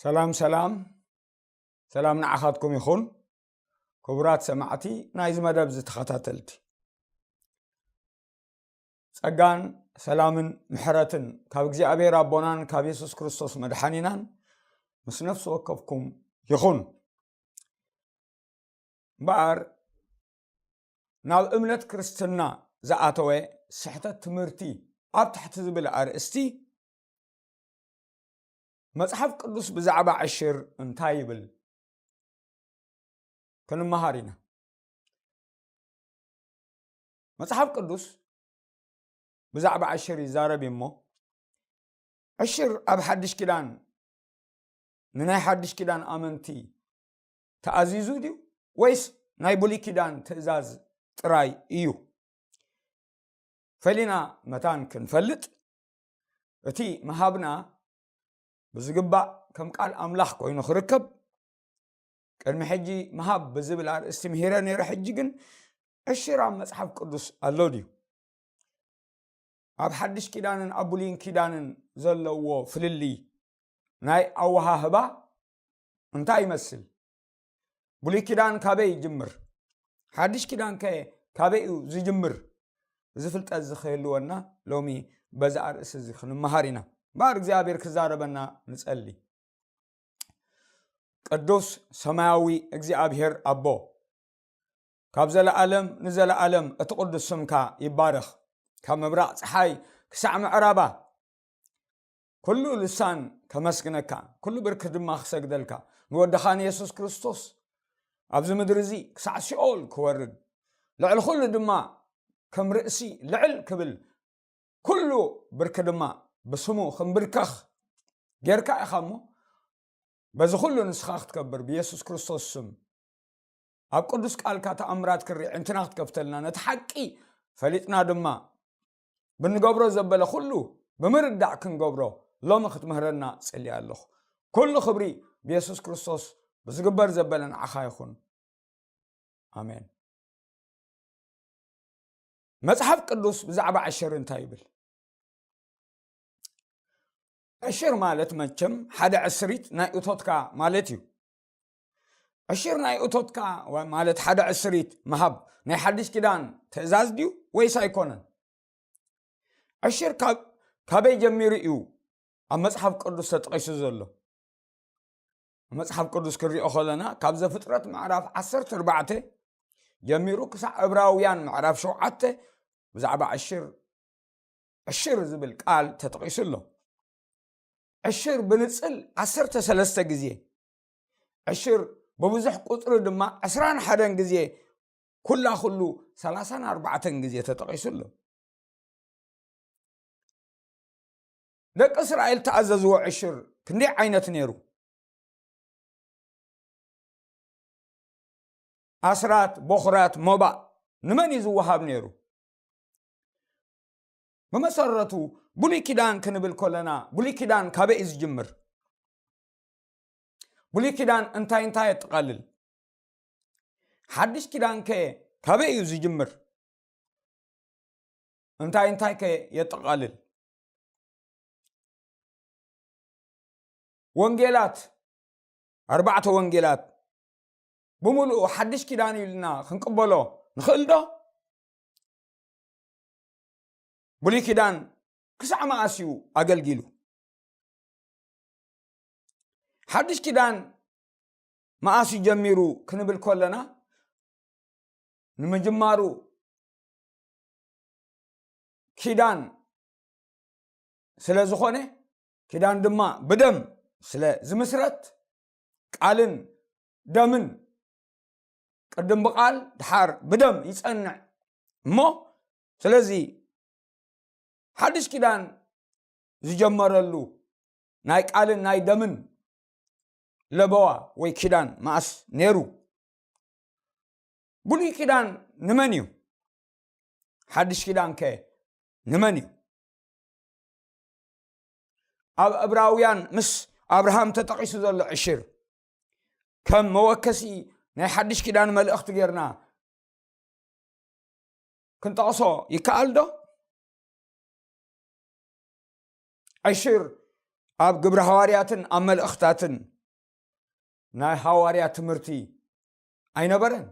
ሰላም ሰላም፣ ሰላም ንዓኻትኩም ይኹን። ክቡራት ሰማዕቲ ናይዚ መደብ ዝተኸታተልቲ፣ ጸጋን ሰላምን ምሕረትን ካብ እግዚኣብሔር ኣቦናን ካብ የሱስ ክርስቶስ መድሓኒናን ምስ ነፍሲ ወከፍኩም ይኹን። እምበኣር፣ ናብ እምነት ክርስትና ዝኣተወ ስሕተት ትምህርቲ ኣብ ትሕቲ ዝብል ኣርእስቲ፣ መጽሓፍ ቅዱስ ብዛዕባ ዕሽር እንታይ ይብል? ክንመሃር ኢና። መጽሓፍ ቅዱስ ብዛዕባ ዕሽር ይዛረብ እዩ እሞ፣ ዕሽር ኣብ ሓድሽ ኪዳን ንናይ ሓድሽ ኪዳን ኣመንቲ ተኣዚዙ ድዩ፣ ወይስ ናይ ብሉይ ኪዳን ትእዛዝ ጥራይ እዩ? ፈሊና መታን ክንፈልጥ፣ እቲ ምሃብና ብዝግባእ ከም ቃል ኣምላኽ ኮይኑ ክርከብ፣ ቅድሚ ሕጂ ምሃብ ብዝብል ኣርእስቲ ምሂረ ነይረ። ሕጂ ግን ዕሽር ኣብ መጽሓፍ ቅዱስ ኣሎ ድዩ? ኣብ ሓድሽ ኪዳንን ኣብ ብሉይን ኪዳንን ዘለዎ ፍልልይ ናይ ኣወሃህባ እንታይ ይመስል? ብሉይ ኪዳን ካበይ ይጅምር? ሓድሽ ኪዳን ከ ካበይ እዩ ዝጅምር? እዚ ፍልጠት እዚ ክህልወና ሎሚ በዚ ኣርእስቲ እዚ ክንመሃር ኢና። እምበኣር እግዚኣብሔር ክዛረበና ንጸሊ። ቅዱስ ሰማያዊ እግዚኣብሔር ኣቦ፣ ካብ ዘለኣለም ንዘለኣለም እቲ ቅዱስ ስምካ ይባረኽ። ካብ ምብራቕ ጸሓይ ክሳዕ ምዕራባ ኩሉ ልሳን ከመስግነካ፣ ኩሉ ብርኪ ድማ ክሰግደልካ፣ ንወድኻ ንየሱስ ክርስቶስ ኣብዚ ምድሪ እዚ ክሳዕ ሲኦል ክወርድ፣ ልዕሊ ኩሉ ድማ ከም ርእሲ ልዕል ክብል፣ ኩሉ ብርኪ ድማ ብስሙ ክንብርከኽ ጌርካ ኢኻ እሞ፣ በዚ ኩሉ ንስኻ ክትከብር ብየሱስ ክርስቶስ ስም ኣብ ቅዱስ ቃልካ ተኣምራት ክንርኢ ዕንትና ክትከፍተልና፣ ነቲ ሓቂ ፈሊጥና ድማ ብንገብሮ ዘበለ ኩሉ ብምርዳእ ክንገብሮ ሎሚ ክትምህረና ጽልየ ኣለኹ። ኩሉ ክብሪ ብየሱስ ክርስቶስ ብዝግበር ዘበለ ንዓኻ ይኹን። ኣሜን። መጽሓፍ ቅዱስ ብዛዕባ ዕሽር እንታይ ይብል? ዕሽር ማለት መቸም ሓደ ዕስሪት ናይ እቶትካ ማለት እዩ። ዕሽር ናይ እቶትካ ወ-፣ ማለት ሓደ ዕስሪት ምሃብ ናይ ሓድሽ ኪዳን ትእዛዝ ድዩ ወይስ ኣይኮነን? ዕሽር ካብ-፣ ካበይ ጀሚሩ እዩ ኣብ መጽሓፍ ቅዱስ ተጠቒሱ ዘሎ? መጽሓፍ ቅዱስ ክንሪኦ ከለና፣ ካብ ዘፍጥረት ምዕራፍ ዓሰርተ ኣርባዕተ ጀሚሩ ክሳዕ ዕብራውያን ምዕራፍ ሸውዓተ ብዛዕባ ዕሽር፣ ዕሽር ዝብል ቃል ተጠቒሱ ኣሎ። ዕሽር ብንጽል ዓሰርተ ሰለስተ ግዜ፣ ዕሽር ብብዙሕ ቁጽሪ ድማ ዕስራን ሓደን ግዜ፣ ኩላ ኩሉ ሰላሳን ኣርባዕተን ግዜ ተጠቒሱ ኣሎ። ደቂ እስራኤል ተኣዘዝዎ ዕሽር ክንደይ ዓይነት ነይሩ? ኣስራት፣ ቦኽራት፣ ሞባእ ንመን እዩ ዝወሃብ ነይሩ? ብመሰረቱ ብሉይ ኪዳን ክንብል ከለና፣ ብሉይ ኪዳን ካበይ እዩ ዝጅምር? ብሉይ ኪዳን እንታይ እንታይ የጠቓልል? ሓድሽ ኪዳን ከ ካበይ እዩ ዝጅምር? እንታይ እንታይ ከ የጠቓልል? ወንጌላት፣ ኣርባዕተ ወንጌላት ብምሉኡ ሓድሽ ኪዳን እዩ ኢልና ክንቅበሎ ንኽእል ዶ? ብሉይ ኪዳን ክሳዕ መኣስ እዩ ኣገልጊሉ? ሓድሽ ኪዳን መኣስ እዩ ጀሚሩ ክንብል ከለና፣ ንምጅማሩ ኪዳን ስለ ዝኾነ፣ ኪዳን ድማ ብደም ስለ ዝምስረት፣ ቃልን ደምን ቅድም ብቃል ድሓር ብደም ይጸንዕ እሞ፣ ስለዚ ሓድሽ ኪዳን ዝጀመረሉ ናይ ቃልን ናይ ደምን ለበዋ ወይ ኪዳን መኣስ ነይሩ? ብሉይ ኪዳን ንመን እዩ? ሓድሽ ኪዳን ከ ንመን እዩ? ኣብ ዕብራውያን ምስ ኣብርሃም ተጠቒሱ ዘሎ ዕሽር ከም መወከሲ ናይ ሓድሽ ኪዳን መልእኽቲ ጌርና ክንጠቕሶ ይከኣል ዶ? ዕሽር ኣብ ግብረ ሃዋርያትን ኣብ መልእኽታትን ናይ ሃዋርያ ትምህርቲ ኣይነበረን።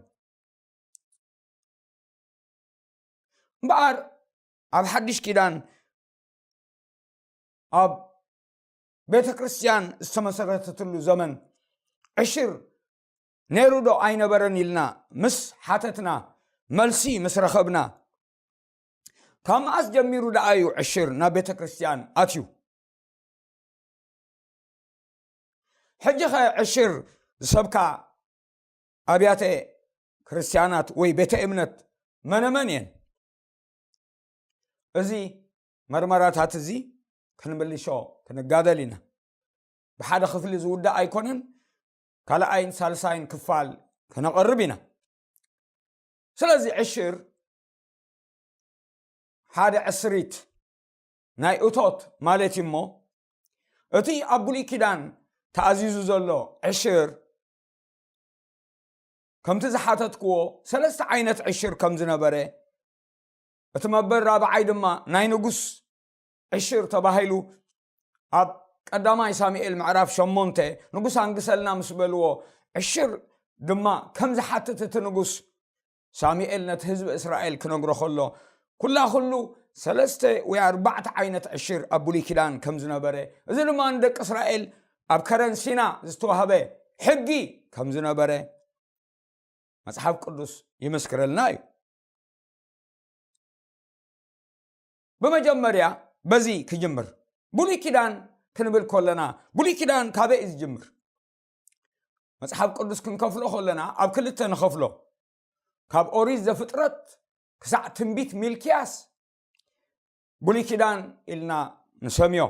እምበኣር ኣብ ሓድሽ ኪዳን ኣብ ቤተ ክርስቲያን ዝተመሰረተትሉ ዘመን ዕሽር ነይሩ ዶ ኣይነበረን ኢልና ምስ ሓተትና፣ መልሲ ምስ ረኸብና፣ ካብ መኣስ ጀሚሩ ደኣ እዩ ዕሽር ናብ ቤተ ክርስቲያን ኣትዩ? ሕጂ ኸ ዕሽር ዝሰብካ ኣብያተ ክርስቲያናት ወይ ቤተ እምነት መነመን እየን? እዚ መርመራታት እዚ ክንምልሾ ክንጋደል ኢና። ብሓደ ክፍሊ ዝውዳእ ኣይኮነን። ካልኣይን ሳልሳይን ክፋል ከነቐርብ ኢና። ስለዚ ዕሽር ሓደ ዕስሪት ናይ እቶት ማለት እዩ እሞ፣ እቲ ኣብ ብሉይ ኪዳን ተኣዚዙ ዘሎ ዕሽር፣ ከምቲ ዝሓተትክዎ ሰለስተ ዓይነት ዕሽር ከም ዝነበረ፣ እቲ መበል ራብዓይ ድማ ናይ ንጉስ ዕሽር ተባሂሉ ኣብ ቀዳማይ ሳሙኤል ምዕራፍ ሸሞንተ ንጉስ ኣንግሰልና ምስ በልዎ፣ ዕሽር ድማ ከም ዝሓትት እቲ ንጉስ ሳሙኤል ነቲ ህዝቢ እስራኤል ክነግሮ ከሎ፣ ኩላ ኩሉ ሰለስተ ወይ ኣርባዕተ ዓይነት ዕሽር ኣብ ብሉይ ኪዳን ከም ዝነበረ፣ እዚ ድማ ንደቂ እስራኤል ኣብ ከረን ሲና ዝተዋህበ ሕጊ ከም ዝነበረ መጽሓፍ ቅዱስ ይምስክረልና እዩ። ብመጀመርያ በዚ ክጅምር። ብሉይ ኪዳን ክንብል ከለና፣ ብሉይ ኪዳን ካበይ እዩ ዝጅምር? መጽሓፍ ቅዱስ ክንከፍሎ ከለና ኣብ ክልተ ንኸፍሎ። ካብ ኦሪት ዘፍጥረት ክሳዕ ትንቢት ሚልክያስ ብሉይ ኪዳን ኢልና ንሰምዮ።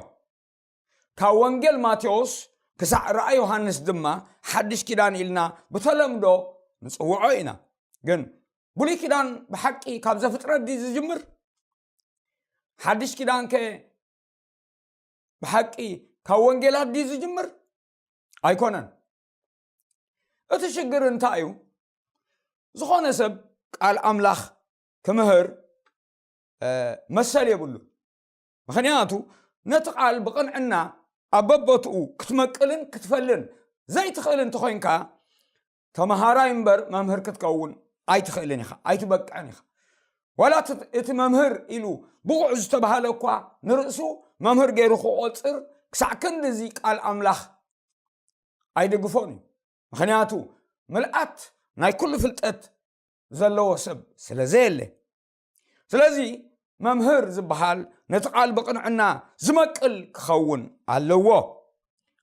ካብ ወንጌል ማቴዎስ ክሳዕ ራእይ ዮሃንስ ድማ ሓድሽ ኪዳን ኢልና ብተለምዶ ንጽውዖ ኢና። ግን ብሉይ ኪዳን ብሓቂ ካብ ዘፍጥረት ድዩ ዝጅምር? ሓድሽ ኪዳንከ ብሓቂ ካብ ወንጌላት ድዩ ዝጅምር? ኣይኮነን። እቲ ሽግር እንታይ እዩ? ዝኾነ ሰብ ቃል ኣምላኽ ክምህር፣ እ፣ መሰል የብሉ። ምኽንያቱ ነቲ ቃል ብቕንዕና ኣብ በቦትኡ ክትመቅልን ክትፈልን ዘይትኽእል እንተኾይንካ፣ ተመሃራይ እምበር መምህር ክትከውን ኣይትኽእልን ኢኻ፣ ኣይትበቅዕን ኢኻ። ዋላ እቲ፣ እቲ መምህር ኢሉ ብቑዕ ዝተባህለ እኳ ንርእሱ መምህር ገይሩ ክቖጽር ክሳዕ ክንድዚ ቃል ኣምላኽ ኣይድግፎን እዩ። ምኽንያቱ ምልኣት ናይ ኩሉ ፍልጠት ዘለዎ ሰብ ስለ ዘየለ። ስለዚ መምህር ዝበሃል ነቲ ቃል ብቕንዕና ዝመቅል ክኸውን ኣለዎ።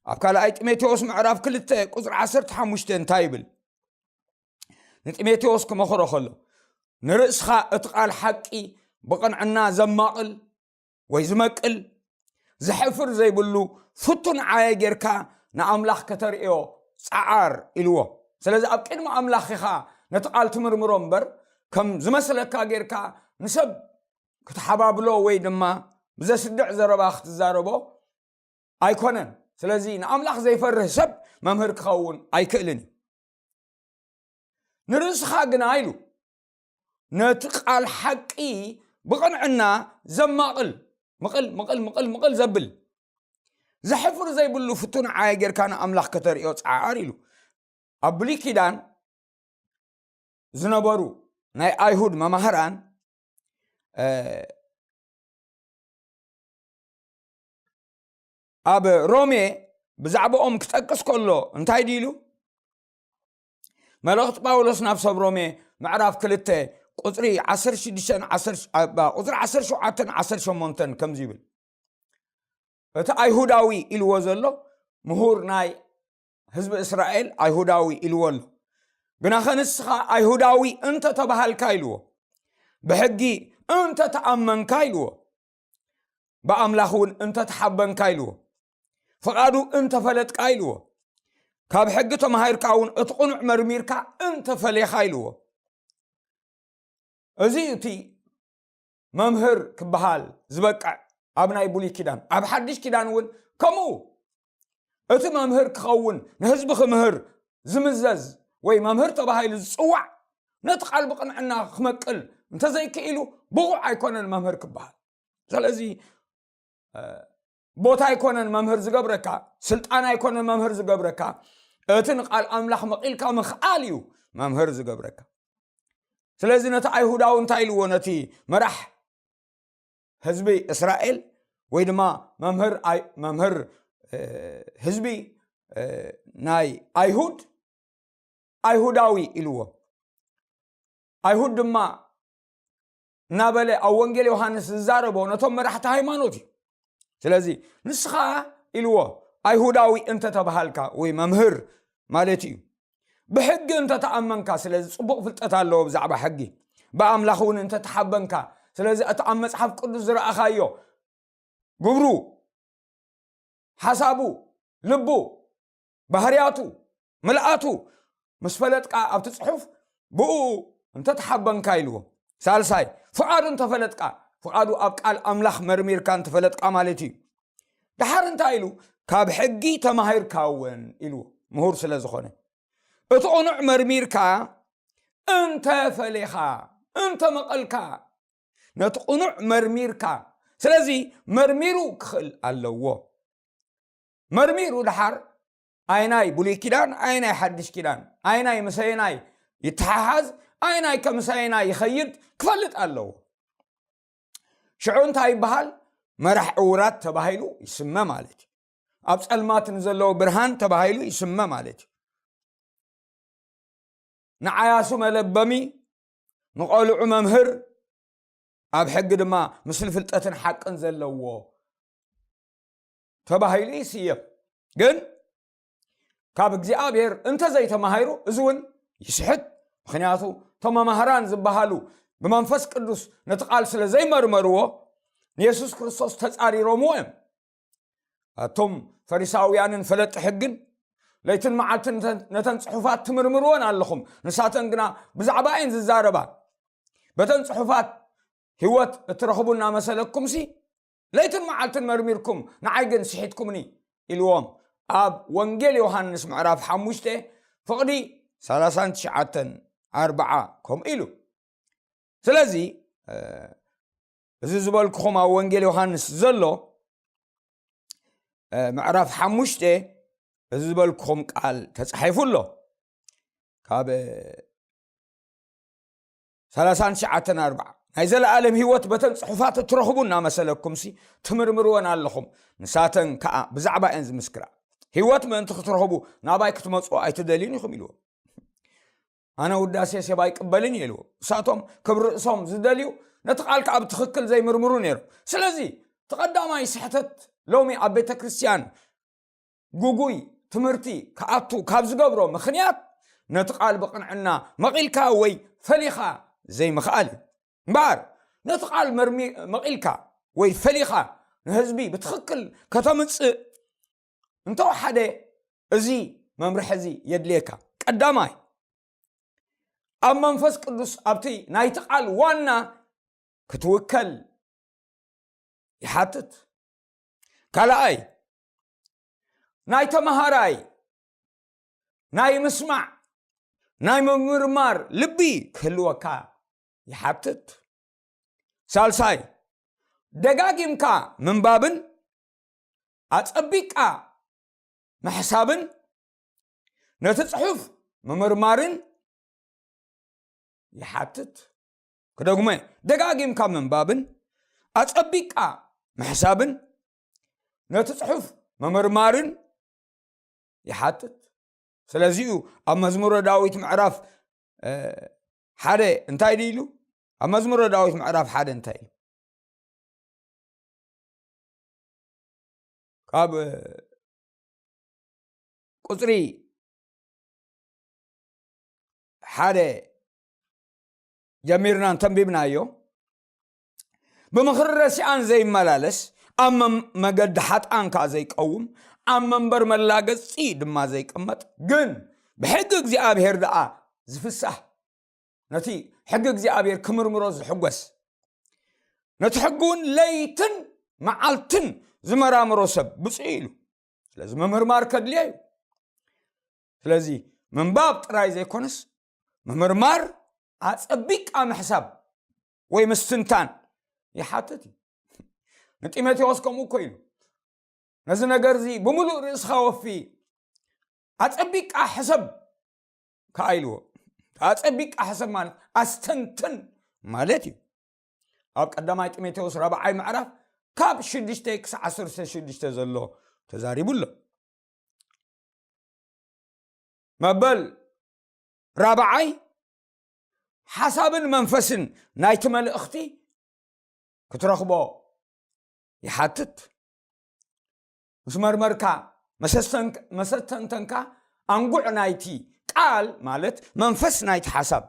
ኣብ ካልኣይ ጢሞቴዎስ ምዕራፍ ክልተ ቁጽሪ ዓሰርተ ሓሙሽተ እንታይ ይብል? ንጢሞቴዎስ ክመኽሮ ከሎ፣ ንርእስኻ እቲ ቃል ሓቂ ብቕንዕና ዘማቕል ወይ ዝመቅል፣ ዝሕፍር ዘይብሉ ፍቱን ዓየ ጌርካ ንኣምላኽ ከተርእዮ ጸዓር ኢልዎ። ስለዚ ኣብ ቅድሚ ኣምላኽ ኢኻ ነቲ ቃል ትምርምሮ እምበር፣ ከም ዝመስለካ ጌርካ ንሰብ ክትሓባብሎ ወይ ድማ ብዘስድዕ ዘረባ ክትዛረቦ ኣይኮነን። ስለዚ ንኣምላኽ ዘይፈርህ ሰብ መምህር ክኸውን ኣይክእልን እዩ። ንርእስኻ ግና ኢሉ ነቲ ቃል ሓቂ ብቕንዕና ዘማቕል፣ ምቕል፣ ምቕል፣ ምቕል፣ ምቕል ዘብል፣ ዘሕፍር ዘይብሉ ፍቱን ዓየ ጌርካ ንኣምላኽ ከተርእዮ ጸዓር ኢሉ። ኣብ ብሉይ ኪዳን ዝነበሩ ናይ ኣይሁድ መማህራን፣ እ፣ ኣብ ሮሜ ብዛዕባኦም ክጠቅስ ከሎ እንታይ ድዩ ኢሉ? መልእኽቲ ጳውሎስ ናብ ሰብ ሮሜ ምዕራፍ ክልተ ቁጽሪ ዓሰርተ ሽዱሽተን ዓሰርተ፣ ቁጽሪ ዓሰርተ ሸውዓተን ዓሰርተ ሸሞንተን ከምዚ ይብል፣ እቲ ኣይሁዳዊ ኢልዎ ዘሎ ምሁር ናይ ህዝቢ እስራኤል ኣይሁዳዊ ኢልዎ ኣሎ። ግናኸ ንስኻ ኣይሁዳዊ እንተ ተባሃልካ ኢልዎ፣ ብሕጊ እንተ ተኣመንካ ኢልዎ፣ ብኣምላኽ እውን እንተ ተሓበንካ ኢልዎ፣ ፍቓዱ እንተ ፈለጥካ ኢልዎ፣ ካብ ሕጊ ተማሂርካ እውን እቲ ቅኑዕ መርሚርካ እንተ ፈሌኻ ኢልዎ። እዚ እዩ እቲ መምህር ክበሃል ዝበቅዕ ኣብ ናይ ብሉይ ኪዳን። ኣብ ሓድሽ ኪዳን እውን ከምኡ እቲ መምህር ክኸውን ንህዝቢ ክምህር ዝምዘዝ ወይ መምህር ተባሂሉ ዝጽዋዕ ነቲ ቃል ብቕንዕና ክመቅል እንተዘይክኢሉ ብቑዕ ኣይኮነን መምህር ክበሃል። ስለዚ፣ እ፣ ቦታ ኣይኮነን መምህር ዝገብረካ፣ ስልጣን ኣይኮነን መምህር ዝገብረካ፣ እቲ ንቃል ኣምላኽ መቒልካ ምኽኣል እዩ መምህር ዝገብረካ። ስለዚ ነቲ ኣይሁዳዊ እንታይ ኢልዎ? ነቲ መራሕ ህዝቢ እስራኤል፣ ወይ ድማ መምህር ኣይ-፣ መምህር፣ እ፣ ህዝቢ፣ እ፣ ናይ ኣይሁድ፣ ኣይሁዳዊ ኢልዎ። ኣይሁድ ድማ እናበለ ኣብ ወንጌል ዮሃንስ ዝዛረቦ ነቶም መራሕቲ ሃይማኖት እዩ። ስለዚ ንስኻ ኢልዎ ኣይሁዳዊ እንተተባሃልካ ወይ መምህር ማለት እዩ። ብሕጊ እንተተኣመንካ፣ ስለዚ ጽቡቕ ፍልጠት ኣለዎ ብዛዕባ ሕጊ። ብኣምላኽ እውን እንተተሓበንካ፣ ስለዚ እቲ ኣብ መጽሓፍ ቅዱስ ዝረኣኻዮ ግብሩ፣ ሓሳቡ፣ ልቡ፣ ባህርያቱ፣ ምልኣቱ ምስ ፈለጥካ ኣብቲ ጽሑፍ ብኡ እንተተሓበንካ ኢልዎ። ሳልሳይ፣ ፍቓዱ እንተፈለጥካ፣ ፍቓዱ ኣብ ቃል ኣምላኽ መርሚርካ እንተፈለጥካ ማለት እዩ። ደሓር እንታይ ኢሉ? ካብ ሕጊ ተማሂርካ እውን ኢልዎ። ምሁር ስለ ዝኾነ። እቲ ቅኑዕ መርሚርካ እንተ ፈሌኻ፣ እንተ መቐልካ፣ ነቲ ቅኑዕ መርሚርካ። ስለዚ መርሚሩ ክኽእል ኣለዎ። መርሚሩ ደሓር ኣይናይ ብሉይ ኪዳን፣ ኣይናይ ሓድሽ ኪዳን፣ ኣይናይ ምሰየናይ ይተሓሓዝ፣ ኣይናይ ከምሰየናይ ይኸይድ ክፈልጥ ኣለዎ። ሽዑ እንታይ ይበሃል? መራሕ ዕውራት ተባሂሉ ይስመ ማለት እዩ። ኣብ ጸልማት ንዘለዉ ብርሃን ተባሂሉ ይስመ ማለት እዩ። ንዓያሱ መለበሚ፣ ንቖልዑ መምህር፣ ኣብ ሕጊ ድማ ምስሊ ፍልጠትን ሓቅን ዘለዎ ተባሂሉ ይስየም። ግን ካብ እግዚኣብሔር እንተዘይተማሂሩ፣ እዚ እውን ይስሕት። ምኽንያቱ እቶም መማህራን ዝበሃሉ ብመንፈስ ቅዱስ ነቲ ቃል ስለ ዘይመርመርዎ፣ ንየሱስ ክርስቶስ ተጻሪሮምዎ እዮም። ኣቶም ፈሪሳውያንን ፈለጢ ሕግን ለይትን መዓልትን ነተን፣ ነተን ጽሑፋት ትምርምርወን ኣለኹም፣ ንሳተን ግና ብዛዕባ እየን ዝዛረባ። በተን ጽሑፋት ህይወት እትረኽቡ እናመሰለኩምሲ፣ ለይትን መዓልትን መርሚርኩም፣ ንዓይ ግን ስሒትኩምኒ ኢልዎም። ኣብ ወንጌል ዮሃንስ ምዕራፍ ሓሙሽተ ፍቕዲ ሰላሳን ትሽዓተን ኣርብዓ ከምኡ ኢሉ። ስለዚ፣ እ፣ እዚ ዝበልኩኹም ኣብ ወንጌል ዮሃንስ ዘሎ፣ እ፣ ምዕራፍ ሓሙሽተ እዚ ዝበልኩኹም ቃል ተጻሒፉ ኣሎ። ካብ፣ እ፣ ሰላሳን ትሽዓተን ኣርብዓ፣ ናይ ዘለኣለም ህይወት በተን ጽሑፋት እትረኽቡ እናመሰለኩምሲ ትምርምርወን ኣለኹም። ንሳተን ከኣ ብዛዕባ እየን ዝምስክራ። ህይወት ምእንቲ ክትረኽቡ ናባይ ክትመጹ ኣይትደልዩን ኢኹም ኢልዎ። ኣነ ውዳሴ ሰብ ኣይቅበልን እዩ ኢልዎ። እሳቶም ክብሪ ርእሶም ዝደልዩ ነቲ ቃል ከኣ ብትኽክል ዘይምርምሩ ነይሩ። ስለዚ እቲ ቀዳማይ ስሕተት ሎሚ ኣብ ቤተ ክርስቲያን ግጉይ ትምህርቲ ክኣቱ ካብ ዝገብሮ ምኽንያት ነቲ ቃል ብቕንዕና መቒልካ ወይ ፈሊኻ ዘይምኽኣል እዩ። እምበኣር ነቲ ቃል መርሚ-፣ መቒልካ ወይ ፈሊኻ ንህዝቢ ብትኽክል ከተምጽእ እንተወሓደ እዚ መምርሒ እዚ የድልየካ። ቀዳማይ፣ ኣብ መንፈስ ቅዱስ ኣብቲ ናይቲ ቃል ዋና ክትውከል ይሓትት። ካልኣይ፣ ናይ ተመሃራይ፣ ናይ ምስማዕ፣ ናይ ምምርማር ልቢ ክህልወካ ይሓትት። ሳልሳይ፣ ደጋጊምካ ምንባብን ኣጸቢቕካ ምሕሳብን ነቲ ጽሑፍ ምምርማርን ይሓትት። ክደግሞ እየ፣ ደጋጊምካ ምንባብን ኣጸቢቕካ ምሕሳብን ነቲ ጽሑፍ ምምርማርን ይሓትት። ስለዚ'ዩ ኣብ መዝሙረ ዳዊት ምዕራፍ፣ እ፣ ሓደ እንታይ ድዩ ኢሉ? ኣብ መዝሙረ ዳዊት ምዕራፍ ሓደ እንታይ ኢሉ? ካብ ቁጽሪ ሓደ ጀሚርና እንተንቢብናዮ፣ "ብምኽሪ ረሲኣን ዘይመላለስ፣ ኣብ መም-፣ መገዲ ሓጥኣን ከኣ ዘይቀውም፣ ኣብ መንበር መላገጺ ድማ ዘይቅመጥ፣ ግን ብሕጊ እግዚኣብሔር ደኣ ዝፍሳህ፣ ነቲ ሕጊ እግዚኣብሔር ክምርምሮ ዝሕጎስ፣ ነቲ ሕጊ እውን ለይትን መዓልትን ዝመራምሮ ሰብ ብፁዕ ኢሉ." ስለዚ ምምርማር ከድልዮ እዩ። ስለዚ ምንባብ ጥራይ ዘይኮነስ ምምርማር፣ ኣጸቢቕካ ምሕሳብ ወይ ምስትንታን ይሓትት እዩ። ንጢሞቴዎስ ከምኡ እኮ ኢሉ፣ "ነዚ ነገር እዚ ብምሉእ ርእስኻ ወፊ፣ ኣጸቢቃ ሕሰብ ከኣ ኢልዎ። ኣጸቢቃ ሕሰብ ማለት ኣስተንትን ማለት እዩ። ኣብ ቀዳማይ ጢሞቴዎስ ራብዓይ ምዕራፍ ካብ ሽዱሽተ ክሳዕ ዓሰርተ ሽዱሽተ ዘሎ ተዛሪቡ ኣሎ። መበል ራብዓይ፣ ሓሳብን መንፈስን ናይቲ መልእኽቲ ክትረኽቦ ይሓትት። ምስ መርመርካ፣ መሰስተንክ-፣ መሰተንተንካ፣ ኣንጉዕ ናይቲ ቃል ማለት መንፈስ ናይቲ ሓሳብ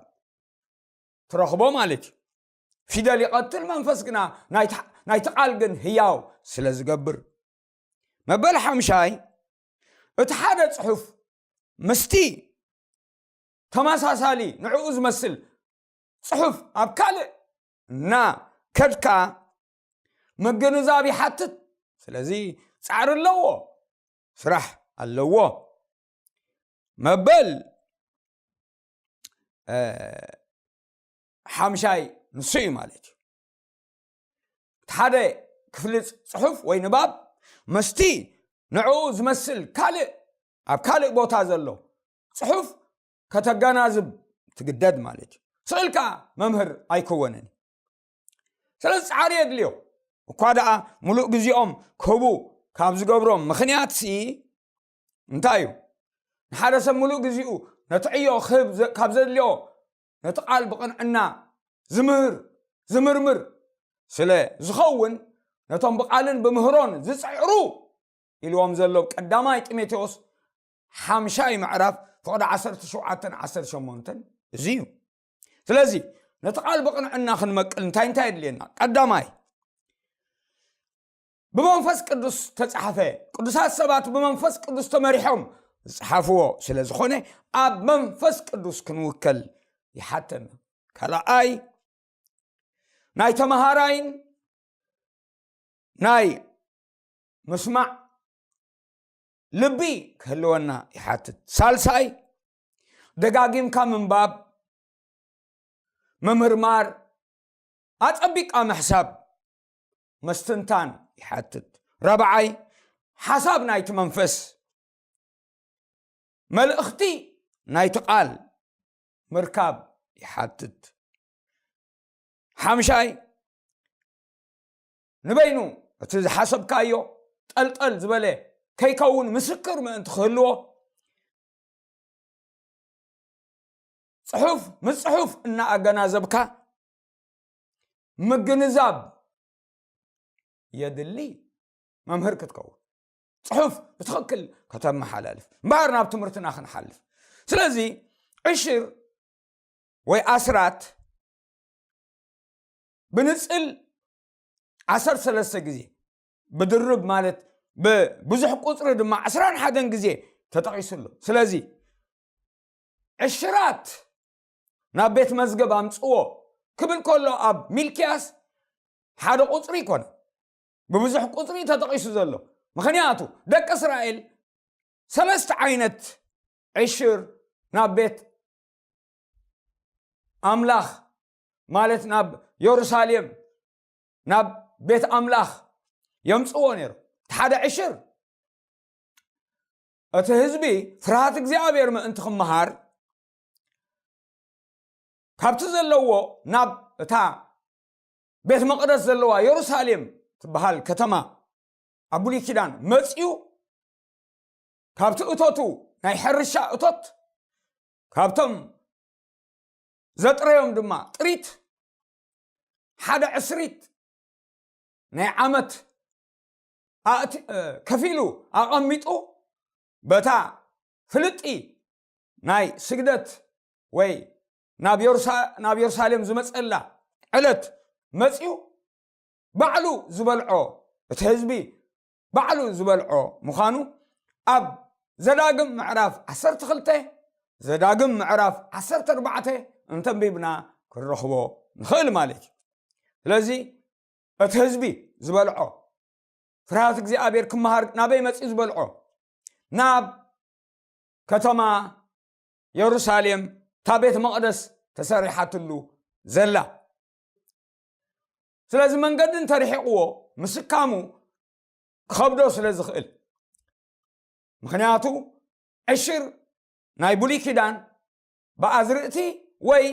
ትረኽቦ ማለት እዩ። ፊደል ይቐትል፣ መንፈስ ግና ናይቲ፣ ናይቲ ቃል ግን ህያው ስለ ዝገብር። መበል ሓምሻይ፣ እቲ ሓደ ጽሑፍ ምስቲ ተመሳሳሊ ንዕኡ ዝመስል ጽሑፍ ኣብ ካልእ እና ከድካ ምግንዛብ ይሓትት። ስለዚ ጻዕሪ ኣለዎ፣ ስራሕ ኣለዎ። መበል፣ እ፣ ሓምሻይ ንሱ እዩ ማለት እዩ። እቲ ሓደ ክፍሊ ጽ-፣ ጽሑፍ ወይ ንባብ ምስቲ ንዕኡ ዝመስል ካልእ፣ ኣብ ካልእ ቦታ ዘሎ ጽሑፍ ከተገናዝብ ትግደድ ማለት እዩ። ስእልካ መምህር ኣይከወንን። ስለዚ ጻዕሪ የድልዮ። እኳ ደኣ ምሉእ ግዜኦም ክህቡ ካብ ዝገብሮም ምኽንያትሲ እንታይ እዩ? ንሓደ ሰብ ምሉእ ግዜኡ ነቲ ዕዮ ክህብ ዘ-፣ ካብ ዘድልዮ ነቲ ቃል ብቕንዕና ዝምህር፣ ዝምርምር ስለ ዝኸውን፣ ነቶም ብቓልን ብምህሮን ዝጽዕሩ ኢልዎም ዘሎ ቀዳማይ ጢሞቴዎስ ሓምሻይ ምዕራፍ ፍቕዲ ዓሰርተ ሸውዓተን ዓሰርተ ሸሞንተን እዚ እዩ። ስለዚ ነቲ ቃል ብቕንዕና ክንመቅል እንታይ እንታይ የድልየና? ቀዳማይ፣ ብመንፈስ ቅዱስ ተጻሕፈ። ቅዱሳት ሰባት ብመንፈስ ቅዱስ ተመሪሖም ዝጸሓፍዎ ስለ ዝኾነ፣ ኣብ መንፈስ ቅዱስ ክንውከል ይሓተና። ካልኣይ፣ ናይ ተመሃራይን ናይ ምስማዕ ልቢ ክህልወና ይሓትት። ሳልሳይ፣ ደጋጊምካ ምንባብ፣ ምምርማር፣ ኣጸቢቃ ምሕሳብ፣ ምስትንታን ይሓትት። ራብዓይ፣ ሓሳብ ናይቲ መንፈስ፣ መልእኽቲ ናይቲ ቃል ምርካብ ይሓትት። ሓምሻይ፣ ንበይኑ እቲ ዝሓሰብካዮ ጠልጠል ዝበለ ከይከውን ምስክር ምእንቲ ክህልዎ፣ ጽሑፍ ምስ ጽሑፍ እናኣገናዘብካ ምግንዛብ የድሊ። መምህር ክትከውን፣ ጽሑፍ ብትኽክል ከተመሓላልፍ፣ እምበኣር ናብ ትምህርትና ክንሓልፍ። ስለዚ ዕሽር ወይ ኣስራት ብንጽል ዓሰርተ ሰለስተ ግዜ፣ ብድርብ ማለት ብብዙሕ ቁጽሪ ድማ ዕስራን ሓደን ግዜ ተጠቒሱ ኣሎ። ስለዚ ዕሽራት ናብ ቤት መዝገብ ኣምጽዎ ክብል ከሎ፣ ኣብ ሚልክያስ ሓደ ቁጽሪ ይኮነ፣ ብብዙሕ ቁጽሪ ተጠቒሱ ዘሎ። ምኽንያቱ ደቂ እስራኤል ሰለስተ ዓይነት ዕሽር ናብ ቤት ኣምላኽ፣ ማለት ናብ የሩሳሌም፣ ናብ ቤት ኣምላኽ የምጽዎ ነይሩ። እቲ ሓደ ዕሽር እቲ ህዝቢ ፍርሃት እግዚኣብሔር ምእንቲ ክመሃር፣ ካብቲ ዘለዎ ናብ እታ ቤት መቕደስ ዘለዋ የሩሳሌም ትበሃል ከተማ ኣብ ብሉይ ኪዳን መጺኡ፣ ካብቲ እቶቱ ናይ ሕርሻ እቶት፣ ካብቶም ዘጥረዮም ድማ ጥሪት፣ ሓደ ዕስሪት ናይ ዓመት ኣእቲ-፣ እ፣ ከፊሉ ኣቐሚጡ፣ በታ ፍልጢ ናይ ስግደት ወይ ናብ የሩሳ-፣ ናብ የሩሳሌም ዝመጸላ ዕለት መጺኡ፣ ባዕሉ ዝበልዖ፣ እቲ ህዝቢ ባዕሉ ዝበልዖ ምዃኑ ኣብ ዘዳግም ምዕራፍ ዓሰርተ ክልተ፣ ዘዳግም ምዕራፍ ዓሰርተ ኣርባዕተ እንተንቢብና ክንረኽቦ ንኽእል ማለት እዩ። ስለዚ እቲ ህዝቢ ዝበልዖ፣ ፍርሃት እግዚኣብሔር ክመሃር ናበይ መጺኡ ዝበልዖ? ናብ ከተማ የሩሳሌም፣ እታ ቤት መቕደስ ተሰሪሓትሉ ዘላ። ስለዚ መንገዲ እንተርሒቕዎ ምስካሙ ክኸብዶ ስለ ዝኽእል፣ ምኽንያቱ ዕሽር ናይ ብሉይ ኪዳን ብኣዝርእቲ ወይ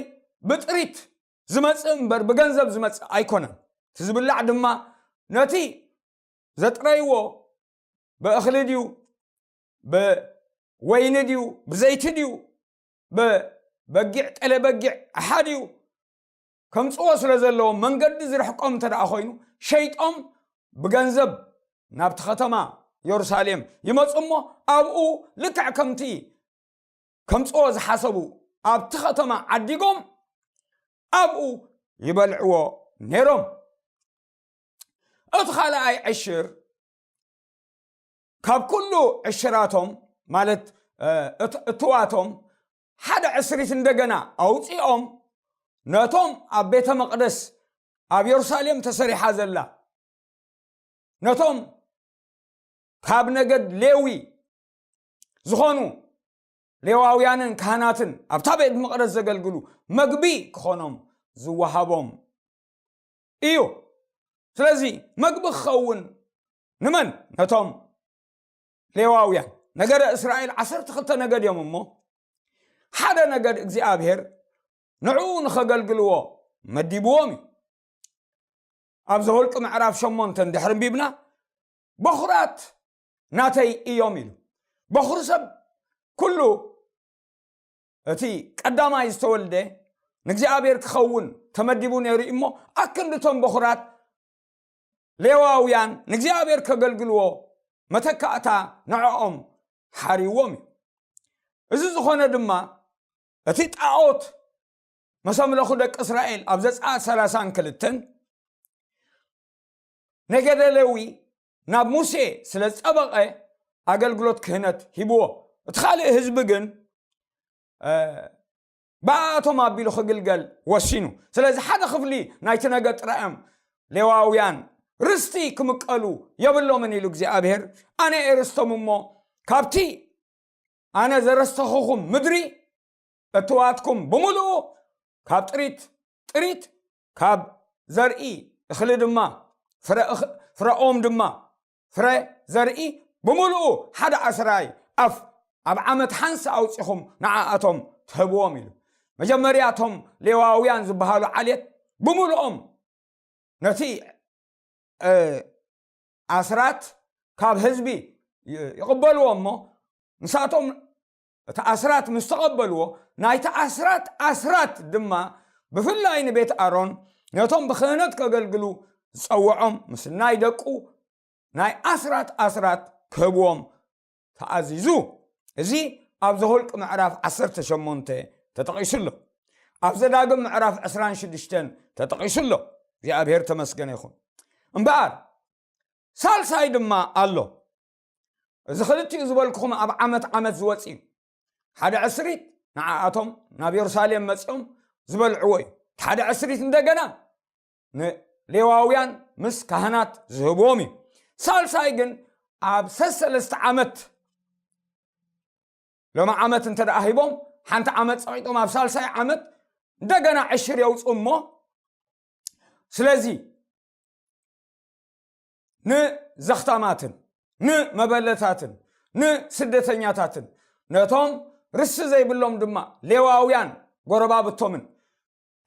ብጥሪት ዝመጽእ እምበር ብገንዘብ ዝመጽእ ኣይኮነን። እቲ ዝብላዕ ድማ ነቲ ዘጥረይዎ ብእኽሊ ድዩ፣ ብወይኒ ድዩ፣ ብዘይቲ ድዩ፣ ብበጊዕ፣ ጠለ በጊዕ ኣሓ ድዩ፣ ከምጽዎ ስለ ዘለዎም፣ መንገዲ ዝርሕቆም እንተ ደኣ ኮይኑ፣ ሸይጦም ብገንዘብ ናብቲ ከተማ የሩሳሌም ይመጹ እሞ፣ ኣብኡ ልክዕ ከምቲ ከምጽዎ ዝሓሰቡ ኣብቲ ከተማ ዓዲጎም ኣብኡ ይበልዕዎ ነይሮም። እቲ ካልኣይ ዕሽር ካብ ኩሉ ዕሽራቶም፣ ማለት፣ እ፣ እት-፣ እትዋቶም ሓደ ዕስሪት እንደገና ኣውጺኦም፣ ነቶም ኣብ ቤተ መቕደስ ኣብ የሩሳሌም ተሰሪሓ ዘላ፣ ነቶም ካብ ነገድ ሌዊ ዝኾኑ ሌዋውያንን ካህናትን ኣብታ ቤት መቕደስ ዘገልግሉ መግቢ ክኾኖም ዝወሃቦም እዩ። ስለዚ መግቢ ክኸውን ንመን? ነቶም ሌዋውያን። ነገደ እስራኤል ዓሰርተ ክልተ ነገድ እዮም እሞ፣ ሓደ ነገድ እግዚኣብሔር ንዕኡ ንኸገልግልዎ መዲብዎም እዩ። ኣብ ዘኍልቂ ምዕራፍ ሸሞንተ እንድሕር ኣንቢብና፣ በኹራት ናተይ እዮም ኢሉ። በኹሪ ሰብ ኩሉ እቲ ቀዳማይ ዝተወልደ ንእግዚኣብሔር ክኸውን ተመዲቡ ነይሩ እዩ እሞ፣ ኣክንድቶም በኹራት ሌዋውያን ንእግዚኣብሔር ከገልግልዎ መተካእታ ንዕኦም ሓርይዎም እዩ። እዚ ዝኾነ ድማ እቲ ጣዖት መሰምለኹ ደቂ እስራኤል ኣብ ዘጸኣት ሰላሳን ክልተን ነገደ ሌዊ ናብ ሙሴ ስለ ዝጸበቐ ኣገልግሎት ክህነት ሂብዎ። እቲ ካልእ ህዝቢ ግን፣ እ፣ ብኣቶም ኣቢሉ ክግልገል ወሲኑ። ስለዚ ሓደ ክፍሊ ናይቲ ነገድ ጥራይ እዮም ሌዋውያን ርስቲ ክምቀሉ የብሎምን ኢሉ እግዚኣብሔር። ኣነ እየ ርስቶም እሞ ካብቲ ኣነ ዘረስተኹኹም ምድሪ እትዋትኩም ብምሉኡ ካብ ጥሪት፣ ጥሪት ካብ ዘርኢ እኽሊ ድማ ፍረ እኽ-፣ ፍረኦም ድማ ፍረ ዘርኢ ብምሉኡ ሓደ ዓስራይ ኣፍ ኣብ ዓመት ሓንሳ ኣውጺኹም ንዓኣቶም ትህብዎም ኢሉ። መጀመርያ እቶም ሌዋውያን ዝበሃሉ ዓሌት ብምሉኦም ነቲ፣ እ፣ ኣስራት ካብ ህዝቢ ይ-፣ ይቕበልዎ እሞ፣ ንሳቶም እቲ ኣስራት ምስ ተቐበልዎ፣ ናይቲ ኣስራት ኣስራት ድማ ብፍላይ ንቤት ኣሮን ነቶም ብክህነት ከገልግሉ ዝጸውዖም ምስ ናይ ደቁ ናይ ኣስራት ኣስራት ክህብዎም ተኣዚዙ። እዚ ኣብ ዘኍልቂ ምዕራፍ ዓሰርተ ሸሞንተ ተጠቒሱ ኣሎ። ኣብ ዘዳግም ምዕራፍ ዕስራን ሽዱሽተን ተጠቒሱ ኣሎ። እግዚኣብሔር ተመስገነ ይኹን። እምበኣር ሳልሳይ ድማ ኣሎ። እዚ ክልቲኡ ዝበልኩኹም ኣብ ዓመት ዓመት ዝወጽእ እዩ። ሓደ ዕስሪት ንዓኣቶም ናብ የሩሳሌም መጺኦም ዝበልዕዎ እዩ። እቲ ሓደ ዕስሪት እንደገና ንሌዋውያን ምስ ካህናት ዝህብዎም እዩ። ሳልሳይ ግን ኣብ ሰሰለስተ ዓመት፣ ሎሚ ዓመት እንተ ደኣ ሂቦም፣ ሓንቲ ዓመት ጸቒጦም ኣብ ሳልሳይ ዓመት እንደገና ዕሽር የውጽኡ እሞ፣ ስለዚ ንዘኽታማትን ንመበለታትን ንስደተኛታትን ነቶም ርስቲ ዘይብሎም ድማ ሌዋውያን ጎረባብቶምን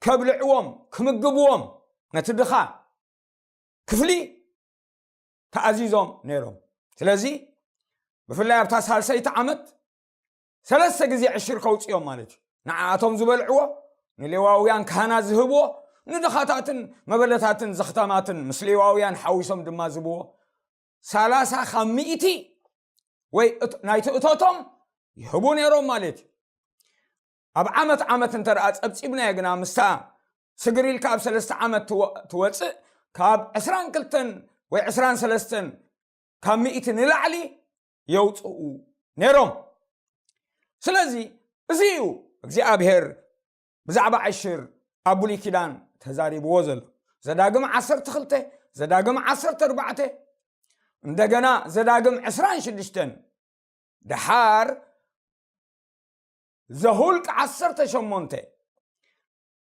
ከብልዕዎም፣ ክምግብዎም፣ ነቲ ድኻ ክፍሊ ተኣዚዞም ነይሮም። ስለዚ ብፍላይ ኣብታ ሳልሰይቲ ዓመት ሰለስተ ግዜ ዕሽር ከውፅኦም ማለት እዩ። ንዓኣቶም ዝበልዕዎ፣ ንሌዋውያን ካህናት ዝህብዎ፣ ንድኻታትን መበለታትን ዘኽታማትን ምስ ሌዋውያን ሓዊሶም ድማ ዝህብዎ፣ ሰላሳ ካብ ሚእቲ ወይ እት-፣ ናይቲ እቶቶም ይህቡ ነይሮም ማለት እዩ። ኣብ ዓመት ዓመት እንተ ደኣ ጸብጺብናዮ ግና፣ ምስታ ስግር ኢልካ ኣብ ሰለስተ ዓመት ትወ-፣ ትወጽእ፣ ካብ ዕስራን ክልተን ወይ ዕስራን ሰለስተን ካብ ሚእቲ ንላዕሊ የውጽኡ ነይሮም። ስለዚ እዚ እዩ እግዚኣብሔር ብዛዕባ ዕሽር ኣብ ብሉይ ኪዳን ተዛሪብዎ ዘሎ። ዘዳግም ዓሰርተ ክልተ፣ ዘዳግም ዓሰርተ ኣርባዕተ፣ እንደገና ዘዳግም ዕስራን ሽዱሽተን፣ ደሓር ዘሁልቅ ዓሰርተ ሸሞንተ፣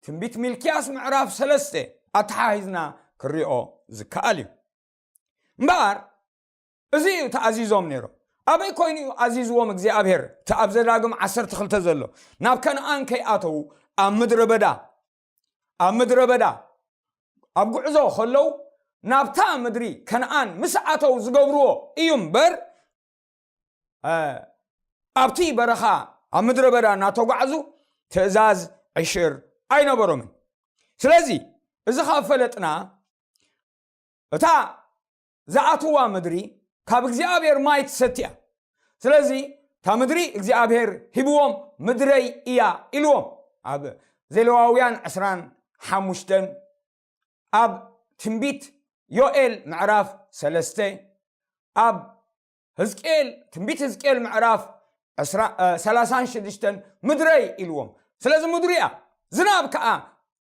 ትንቢት ሚልክያስ ምዕራፍ ሰለስተ ኣተሓሂዝና ክሪኦ ዝከኣል እዩ። እምበኣር እዚ እዩ ተኣዚዞም ነይሮም። ኣበይ ኮይኑ እዩ ኣዚዝዎም እግዚኣብሔር? እቲ ኣብ ዘዳግም ዓሰርተ ክልተ ዘሎ፣ ናብ ከነኣን ከይኣተዉ ኣብ ምድረ በዳ፣ ኣብ ምድረ በዳ ኣብ ጉዕዞ ከለዉ ናብታ ምድሪ ከነኣን ምስ ኣተዉ ዝገብርዎ እዩ እምበር፣ እ፣ ኣብቲ በረኻ ኣብ ምድረ በዳ እናተጓዕዙ ትእዛዝ ዕሽር ኣይነበሮምን። ስለዚ እዚ ካብ ፈለጥና እታ ዝኣትዋ ምድሪ ካብ እግዚኣብሔር ማይ ትሰቲ እያ። ስለዚ እታ ምድሪ እግዚኣብሔር ሂብዎም ምድረይ እያ ኢልዎም። ኣብ ዘሌዋውያን ዕስራን ሓሙሽተን፣ ኣብ ትንቢት ዮኤል ምዕራፍ ሰለስተ፣ ኣብ ህዝቅኤል፣ ትንቢት ህዝቅኤል ምዕራፍ ዕስራ፣ እ፣ ሰላሳን ሽዱሽተን ምድረይ ኢልዎም። ስለዚ ምድሩ እያ። ዝናብ ከዓ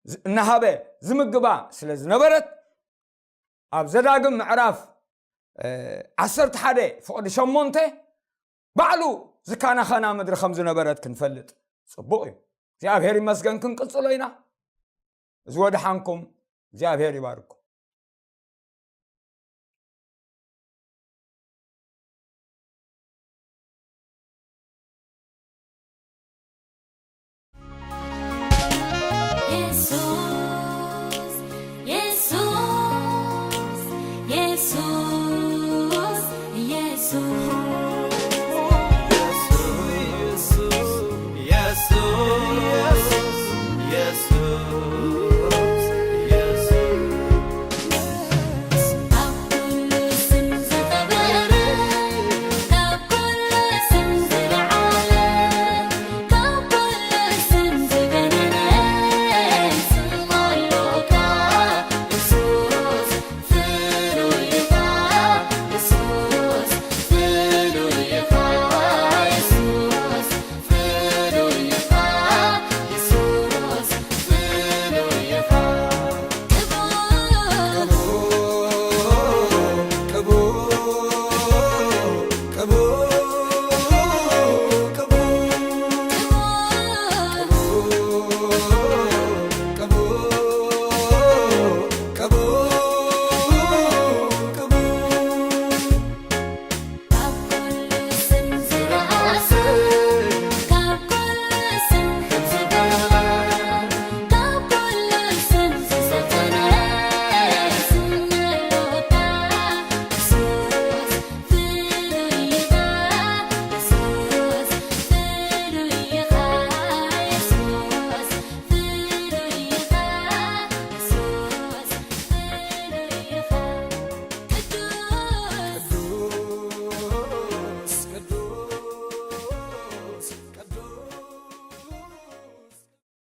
ዝ-፣ እናሃበ ዝምግባ ስለ ዝነበረት ኣብ ዘዳግም ምዕራፍ፣ እ፣ ዓሰርተ ሓደ ፍቕዲ ሸሞንተ ባዕሉ ዝካናኸና ምድሪ ከም ዝነበረት ክንፈልጥ ጽቡቕ እዩ። እግዚኣብሔር ይመስገን፣ ክንቅጽሎ ኢና። እዚ ወድሓንኩም፣ እግዚኣብሔር ይባርኩም።